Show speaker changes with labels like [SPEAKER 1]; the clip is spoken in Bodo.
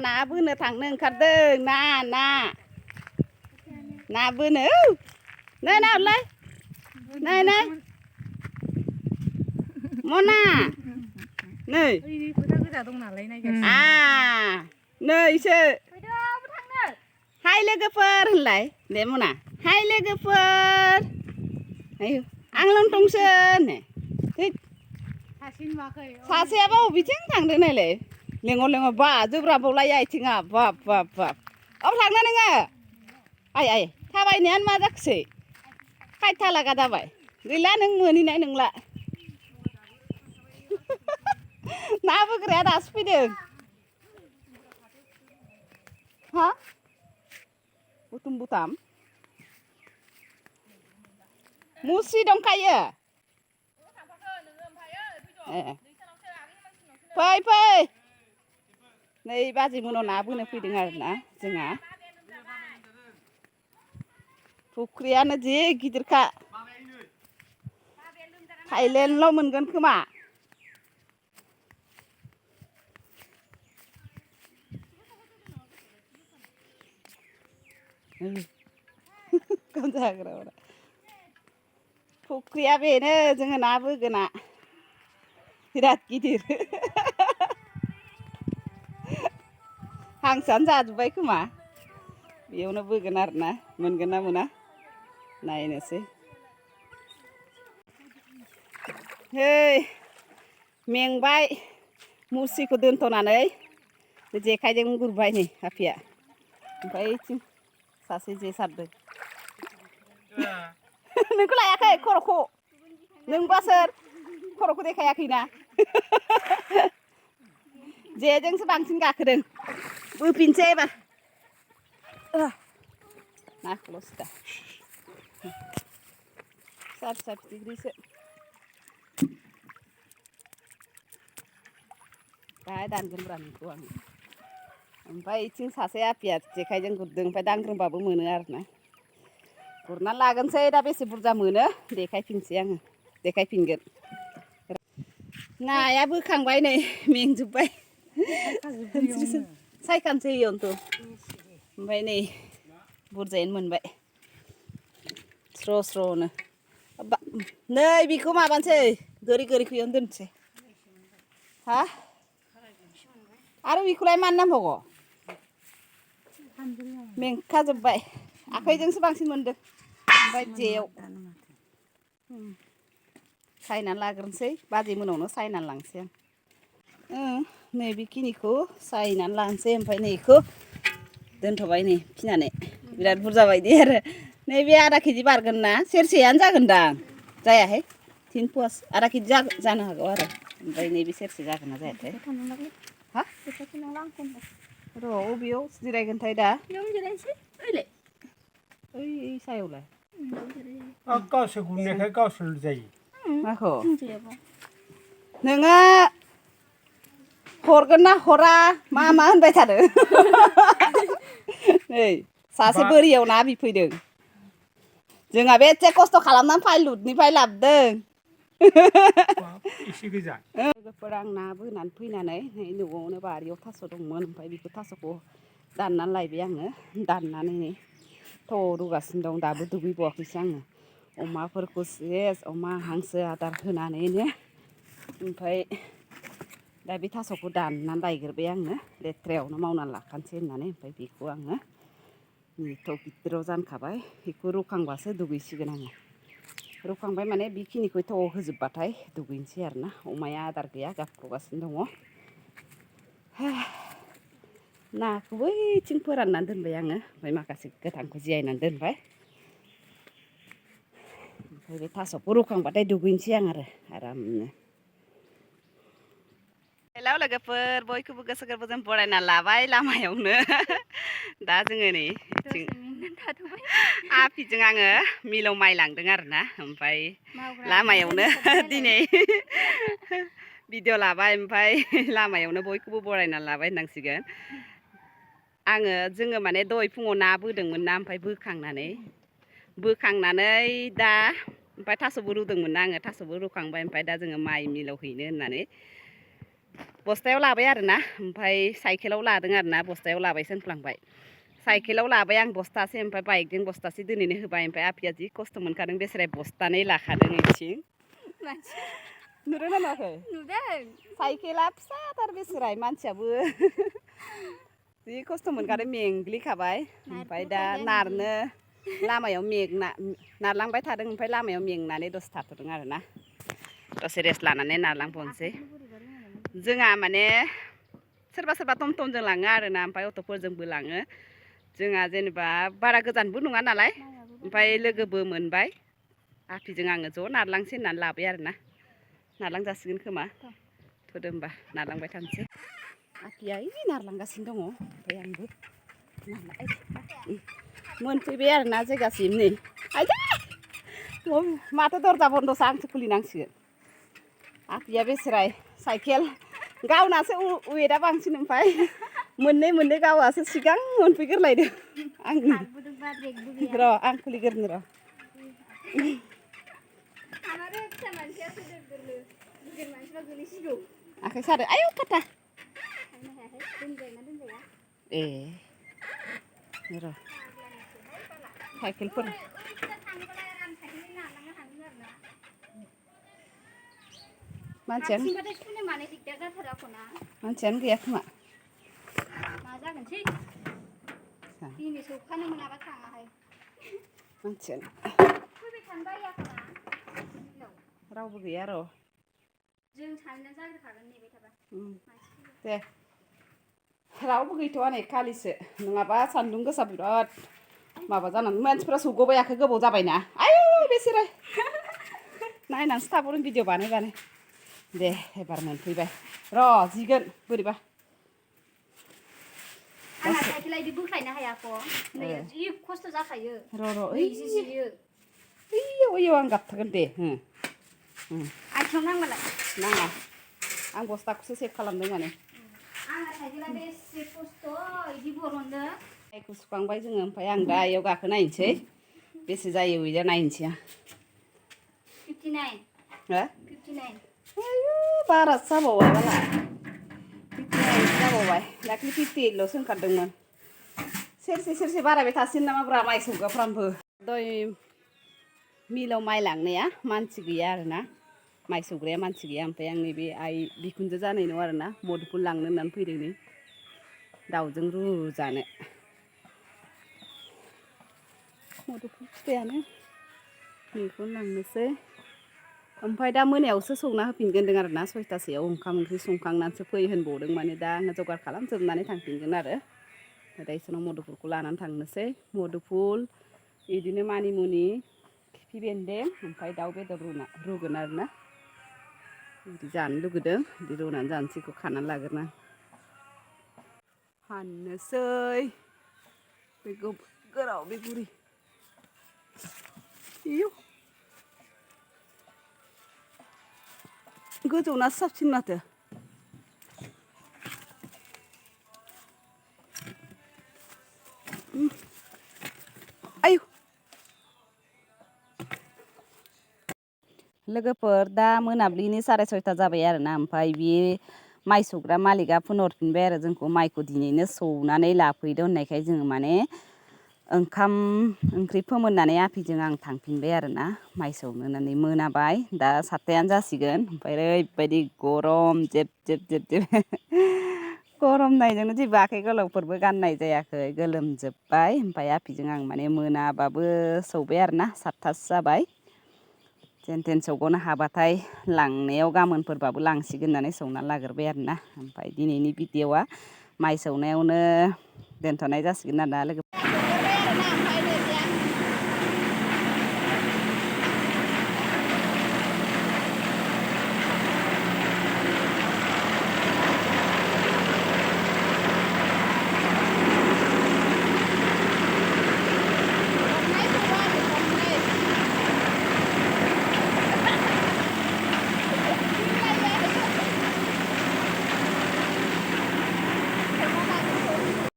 [SPEAKER 1] ना बोनो थांनो ओंखारदों ना बोनो नै ना हरलाय नै मना नै
[SPEAKER 2] फोथा गोजा दं नालाय नायगासिनो
[SPEAKER 1] नैसो हाय लोगोफोर होनलाय दे मना हाय लोगोफोर आं लंटंसो सासेयाबा बबेथिं थांदों नायलाय लेंहर बा जोब्राबावलाय आथिङा बाब अब थांनो नोङो आइ थाबायनायानो मा जाखोसै खायथालागा जाबाय गैला नों मोनहैनाय नंला ना बोग्राया दासो फैदों हा बुथुम मुस्रि दंखायो फै नै बाजै मोनाव ना बोनो फैदों आरोना जोंहा फुख्रियानो जि गिदिरखा थाइलेण्डल' मोनगोन खोमा फुख्रिया बेनो जोङो ना बोगोना बिराद गिदिर हांसोआनो जाजोब्बाय खोमा बेयावनो बोगोन आरोना मोनगोन ना मोना नायनोसै है मेंबाय मुस्रिखौ दोनथ'नानै जेखाइजों गुरबाय नै आफिया ओमफ्राय बिथिं सासे जे सारदों नोंखौ लायाखै खर'खौ नोंबा सोर खर'खौ देखायाखैना जेजोंसो बांसिन गाखोदों बोफिनसै एबार नाखौल'सो दा फिसा फिथिख्रिसो दाहाय दानगोनब्रा नोंखौ आं ओमफ्राय बिथिं सासे आफिया जेखाइजों गुरदों ओमफ्राय दांग्रोमबाबो मोनो आरोना गुरना लागोनसै दा बेसे बुरजा मोनो देखायफिनसै आङो देखायफिनगोन नाया बोखांबाय नै मेंजोब्बाय सायखानोसै इयावनोथ' ओमफ्राय नै बुरजायैनो मोनबाय स्र'नो नै बेखौ माबानोसै गोरिखौ इयावनो दोनसै हा आरो बेखौलाय मानो नांबावगौ मेंखाजोब्बाय आखाइजोंसो बांसिन मोनदों ओमफ्राय जेयाव सायनानै लाग्रोनोसै बाजै मोनावनो सायनानै लांसै आं नै बेखिनिखौ सायनानै लानोसै ओमफ्राय नै बेखौ दोनथ'बाय नै फिनानै बिराद बुरजा बायदि आरो नैबे आधा केजि बारगोन ना सेरसेयानो जागोनदां जायाहाय 3 पवास आधा केजि जानो हागौ आरो ओमफ्राय नैबे सेरसे जागोन ना जायाथाय हा र' बबेयाव जिरायगोनथाय दा ओइ सायावलाय
[SPEAKER 3] गावसोर गुरनायखाय गावसोर जायो
[SPEAKER 1] माखौ नोङो हरगोन ना हरा मा होनबाय थादों नै सासे बोरियाव ना बिफैदों जोंहा बे एसे खस्थ' खालामनानै फायलुदनिफ्राय लाबोदों
[SPEAKER 3] एसे गोजान
[SPEAKER 1] लोगोफोर आं ना बोनानै फैनानै न'आवनो बारियाव थास' दंमोन ओमफ्राय बेखौ थास'खौ दाननानै लायबाय आङो दाननानै नै थ' रुगासिनो दं दाबो दुगैबावाखैसो आङो अमाफोरखौ सेस अमा हांसो आदार होनानैनो ओमफ्राय दा बे थास'खौ दाननानै लायग्रोबाय आङो लेथ्रायावनो मावनानै लाखानोसै होननानै ओमफ्राय बेखौ आङो थ' गिदिराव जानखाबाय बेखौ रुखांबासो दुगैसिगोन आङो रुखांबाय माने बेखिनिखौ थ' होजोबबाथाय दुगैनोसै आरोना अमाया आदार गैया गाबख्रावगासिनो दङ नाखौबो ओइथिं फोराननानै दोनबाय आङो ओमफ्राय माखासे गोथांखौ जियायनानै दोनबाय ओमफ्राय बे थास'खौ रुखांबाथाय दुगैनोसै आं आरामनो हेलौ लोगोफोर बयखौबो गोसो गोरबोजों बरायना लाबाय लामायावनो दा जोङो नै आफिजों आङो मिलाव माइ लांदों आरोना ओमफ्राय लामायावनो दिनै भिडिअ लाबाय ओमफ्राय लामायावनो बयखौबो बरायना लाबाय होननांसिगोन जोङो माने दहाय फुङाव ना बोदोंमोन ना ओमफ्राय बोखांनानै दा ओमफ्राय थास'बो रुदोंमोन ना आङो थास'बो रुखांबाय ओमफ्राय दा जोङो माइ मिलाव हैनो होननानै बस्थायाव लाबाय आरोना ओमफ्राय साइकेलाव लादों आरोना बस्थायाव लाबायसो होनफ्लांबाय साइकेलाव लाबाय आं बस्थासे ओमफ्राय बाइकजों बस्थासे दोनैनो होबाय ओमफ्राय आफिया जि खस्थ' मोनखादों बेसेरा बस्थानै लाखादों इथिं नुदोंना नुवाखै
[SPEAKER 2] नुदों
[SPEAKER 1] साइकेला फिसाथार बेसेराय मानसियाबो जि खस्थ' मोनखादों मेंग्लिखाबाय ओमफ्राय दा नारनो लामायाव नारलांबाय थादों ओमफ्राय लामायाव मेंनानै दसे थाथ'दों आरोना दसे रेस्ट लानानै नारलांबावनोसै जोंहा माने सोरबा सोरबा टमटमजों लाङो आरोना ओमफ्राय अट'फोरजोंबो लाङो जोंहा जेनेबा बारा गोजानबो नङा नालाय ओमफ्राय लोगोबो मोनबाय आफिजों आङो ज' नारलांसै होननानै लाबाय आरोना नारलांजासिगोन खोमा थ'दो होमबा नारलांबाय थानोसै आफिया ओइ नारलांगासिनो दङ ओमफ्राय आंबो मोनफैबाय आरोना जायगासिम नै आयदै माथो दरजा बन्द'सो आंसो खुलिनांसिगोन आफिया बेसेराय साइकेल गावनासो वेटआ बांसिन ओमफ्राय मोननै गावासो सिगां मोनफैग्रोलायदों आंनि र' आं खुलिग्रोनो र' आखाइ सादो आयौ खाथा ए र' साइकेलफोर मानसियानो गैया खोमा
[SPEAKER 2] मा जागोनसै दिनै सौखानो मोनाबा थाङाहाय
[SPEAKER 1] मानसियानो
[SPEAKER 2] फैबाय थानो बायाखोना
[SPEAKER 1] रावबो गैया र'
[SPEAKER 2] जों सानैना जाग्रोखागोन नेबाय थाबा
[SPEAKER 1] दे रावबो गैथ'आ नै खालिसो नङाबा सान्दुं गोसा बिराद माबा जानानै मानसिफ्रा सौग'बायाखै गोबाव जाबायना आयौ बेसेरा नायनानैसो थाबरन भिडिअ बानाय दे एबार मोनफैबाय र' जिगोन बोरैबा
[SPEAKER 2] आंहा साइकेला इदि बोख्लायनो हायाख' नै जि खस्थ' जाखायो
[SPEAKER 1] र'
[SPEAKER 2] नैजि जियो
[SPEAKER 1] ओइयाव आं गाबथागोन दे
[SPEAKER 2] आथिङाव नांबालाय
[SPEAKER 1] नाङा आं बस्थाखौसो सेभ खालामदों माने
[SPEAKER 2] आंहा साइकेला बेसे खस्थ' इदि बरननो
[SPEAKER 1] माइखौ सुखांबाय जोङो ओमफ्राय आं दा इयाव गाखोनायनोसै बेसे जायो वेटआ नायनोसै आं
[SPEAKER 2] 59
[SPEAKER 1] हो
[SPEAKER 2] 59
[SPEAKER 1] आयु बारासो जाबावबाय बाला 59 जाबावबाय दाख्लि 58ल'सो ओंखारदोंमोन सेरसे बारायबाय थासिगोन नामाब्रा माइ सौग्राफ्रामबो दय मिलाव माइ लांनाया मानसि गैया आरोना माइ सौग्राया मानसि गैया ओमफ्राय आं नैबे आइ बिखुनजो जानाय नङा आरोना मदुफुल लांनो होननानै फैदों नै दाउजों रुजानो मदुफुल फिथाइयानो बेखौनो लांनोसै ओमफ्राय दा मोनायावसो सौना होफिनगोन होनदों आरोना 6थासोआव ओंखाम ओंख्रि संखांनानैसो फै होनबावदों माने दा आङो जगार खालामजोबनानै थांफिनगोन आरो दा इसोरनाव मदुफुलखौ लानानै थांनोसै मदुफुल बिदिनो मानिमुनि खिफि बेन्दों ओमफ्राय दाउ बेदर रुगोन आरोना बिदि जानो लुगैदों बिदि रुनानै जानोसै बेखौ खानानै लाग्रोना हाननोसै बे गोराव बे बुरि इयु गोजौनासो साबसिन माथो आयु लोगोफोर दा मोनाबिलिनि 6:30 जाबाय आरोना ओमफ्राय बे माइ सौग्रा मालिकआ फन हरफिनबाय आरो जोंखौ माइखौ दिनैनो सौनानै लाफैदो होननायखाय जोङो माने ओंखाम ओंख्रि फोमोननानै आफिजों आं थांफिनबाय आरोना माइ सौनो होननानै मोनाबाय दा 7थायानो जासिगोन ओमफ्राय ओरैबायदि गरम जेब गरमनायजोंनो जेबो आखाइ गोलावफोरबो गाननाय जायाखै गोलोमजोब्बाय ओमफ्राय आफिजों आं माने मोनाबाबो सौबाय आरोना 7थासो जाबाय जेन थेन सौग'नो हाबाथाय लांनायाव गाबोनफोरबाबो लांसिगोन होननानै सौना लाग्रोबाय आरोना ओमफ्राय दिनैनि भिडिअ'आ माइ सौनायावनो दोनथ'नाय जासिगोन आरोना लोगो